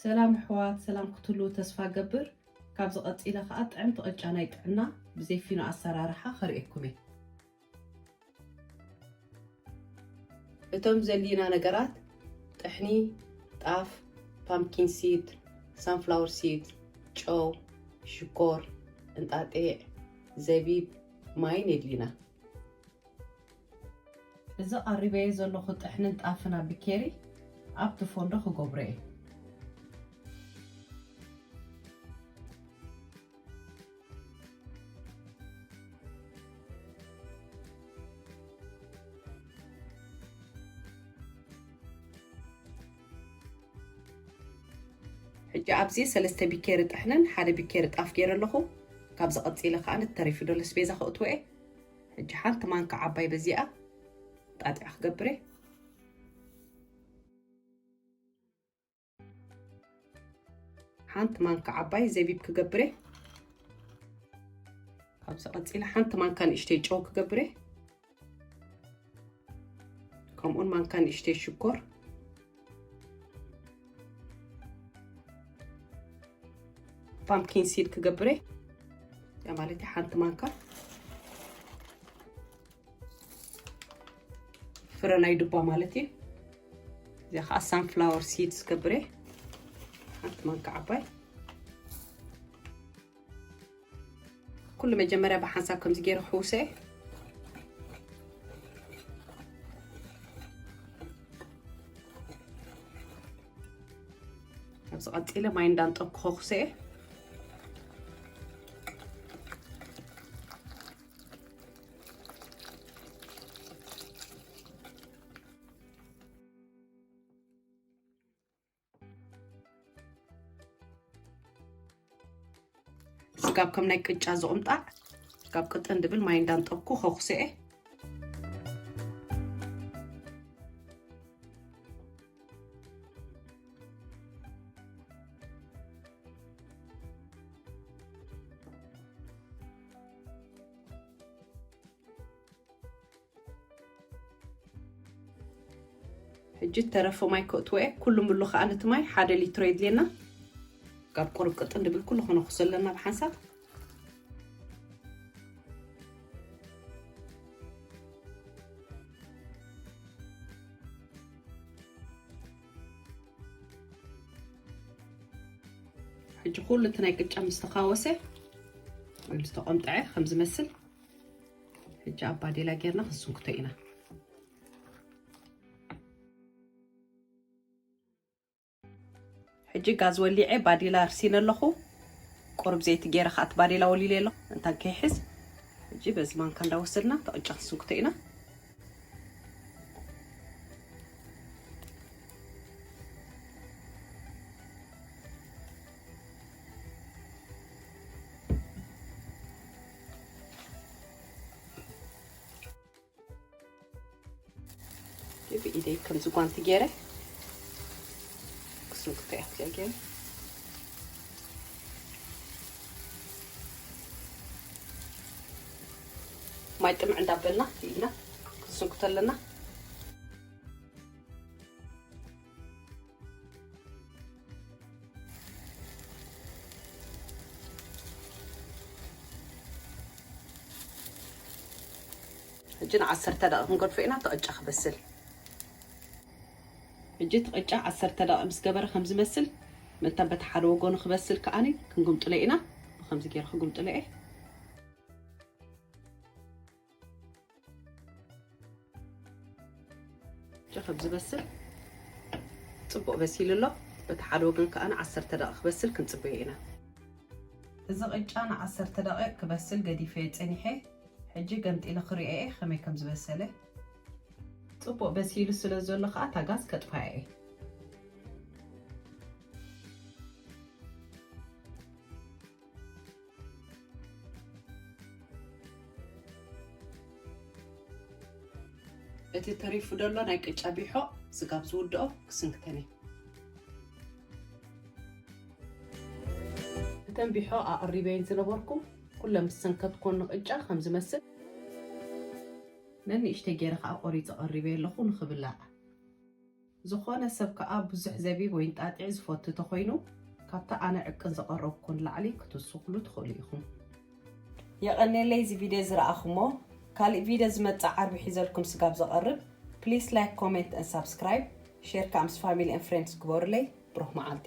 ሰላም ኣሕዋት፣ ሰላም ክትህልዉ ተስፋ ገብር። ካብዚ ቀጺለ ከኣ ጥዕምቲ ቅጫ ናይ ጥዕና ብዘይ ፊኖ ኣሰራርሓ ከርእየኩም እየ። እቶም ዘድልዩና ነገራት፣ ጥሕኒ፣ ጣፍ፣ ፓምኪን ሲድ፣ ሳንፍላወር ሲድ፣ ጨው፣ ሽኮር፣ እንጣጢዕ፣ ዘቢብ፣ ማይን የድልዩና። እዚ ቀሪበዮ ዘለኹ ጥሕንን ጣፍን ኣብ ብኬሪ ኣብቲ ፎንዶ ክገብሮ እየ። ሕጂ ኣብዚ ሰለስተ ቢኬሪ ጥሕንን ሓደ ቢኬሪ ጣፍ ገይረ ኣለኹ። ካብዚ ቀጺለ ከኣ ተሪፉ ዘሎ ኣስቤዛ ከእትዎ እየ። ሕጂ ሓንቲ ማንካ ዓባይ በዚኣ ጣጢዕ ክገብር እየ። ሓንቲ ማንካ ዓባይ ዘቢብ ክገብር እየ። ካብዚ ቀጺለ ሓንቲ ማንካ ንእሽተይ ጨው ክገብር እየ። ከምኡውን ማንካ ንእሽተይ ሽኮር፣ ፓምኪን ሲድ ክገብር እየ። ያ ማለት ሓንቲ ማንካ ፍረ ናይ ዱባ ማለት እዩ። እዚኣ ከዓ ሳንፍላወር ሲድስ ክገብር እየ። ሓንቲ ማንካ ዓባይ። ኩሉ መጀመርያ ብሓንሳብ ከምዚ ገይረ ክሕውሶ እየ። ኣብዚ ቀጺለ ማይ እንዳንጠብኩ ከኹሶ እየ። ስጋብ ከም ናይ ቅጫ ዝቕምጣዕ፣ ስጋብ ቅጥን ድብል ማይ እንዳንጠብኩ ከኹሶ እየ። ሕጂ ተረፈ ማይ ከእትዎ እየ። ኩሉ ምሉ ከኣ ነቲ ማይ ሓደ ሊትሮ የድልየና። ካብ ቁሩብ ቅጥን ድብል ኩሉ ከነኹሶ ኣለና ብሓንሳብ። ሕጂ ኩሉ እቲ ናይ ቅጫ ምስ ተኻወሰ ወይ ምስ ተቆምጠዐ ከም ዝመስል፣ ሕጂ ኣብ ባዴላ ጌርና ክንስንክቶ ኢና። ሕጂ ጋዝ ወሊዐ ባዴላ ኣርሲነ ኣለኹ። ቁሩብ ዘይቲ ገይረ ከኣ እቲ ባዴላ ወሊለ ኣለኹ። እንታን ከይሕዝ፣ ሕጂ በዚ ማንካ እንዳወሰድና እቲ ቅጫ ክንስንክቶ ኢና። ብኢደይ ከምዚ ጓንቲ ገይረ ክስንክቶ እየ ክልተ ገይረ። ማይ ጥምዕ እንዳበልና ኢድና ክንስንክቶ ኣለና። ሕጂ ንዓሰርተ ደቂቕ ክንገድፎ ኢና፣ እቲ ቅጫ ክበስል። ሕጂ እቲ ቅጫ ዓሰርተ ደቂቕ ምስ ገበረ ከም ዝመስል፣ መታን በቲ ሓደ ወገኑ ክበስል ከኣኒ ክንጉምጥሎ ኢና። ብኸምዚ ገይረ ክጉምጥሎ እየ። ሕጂ ከም ዝበስል ጽቡቕ በሲሉ ኣሎ። በቲ ሓደ ወገን ከኣ ንዓሰርተ ደቂቕ ክበስል ክንጽበዮ ኢና። እዚ ቅጫ ንዓሰርተ ደቂቕ ክበስል ገዲፈዮ ጸኒሐ። ሕጂ ገምጢለ ክርእዮ እየ ከመይ ከም ዝበሰለ። ጽቡቕ በሲሉ ስለ ዘሎ ከኣ እታ ጋዝ ከጥፋያ እየ። እቲ ተሪፉ ዘሎ ናይ ቅጫ ቢሖ ስጋብ ዝውድኦ ክስንክተን እየ። እተን ቢሖ ኣቕሪበየን ዝነበርኩ ኩለን ምስ ሰንከትኮን ንቅጫ ከም ዝመስል ነንእሽተይ ገይረ ከኣ ቆሪጸ ቀሪበየ ኣለኹ ንኽብላዕ። ዝኾነ ሰብ ከኣ ብዙሕ ዘቢብ ወይ እንጣጢዕ ዝፈቱ ተኾይኑ ካብታ ኣነ ዕቅን ዘቐረብኩ ንላዕሊ ክትውስኹሉ ትኽእሉ ኢኹም። የቐኔለይ እዚ ቪድዮ ዝረኣኹሞ። ካልእ ቪድዮ ዝመጽእ ዓርቢ ሒዘልኩም ስጋብ ዘቐርብ please like, comment and subscribe, share ከኣ ምስ family and friends ግበሩለይ። ብሩኽ መዓልቲ።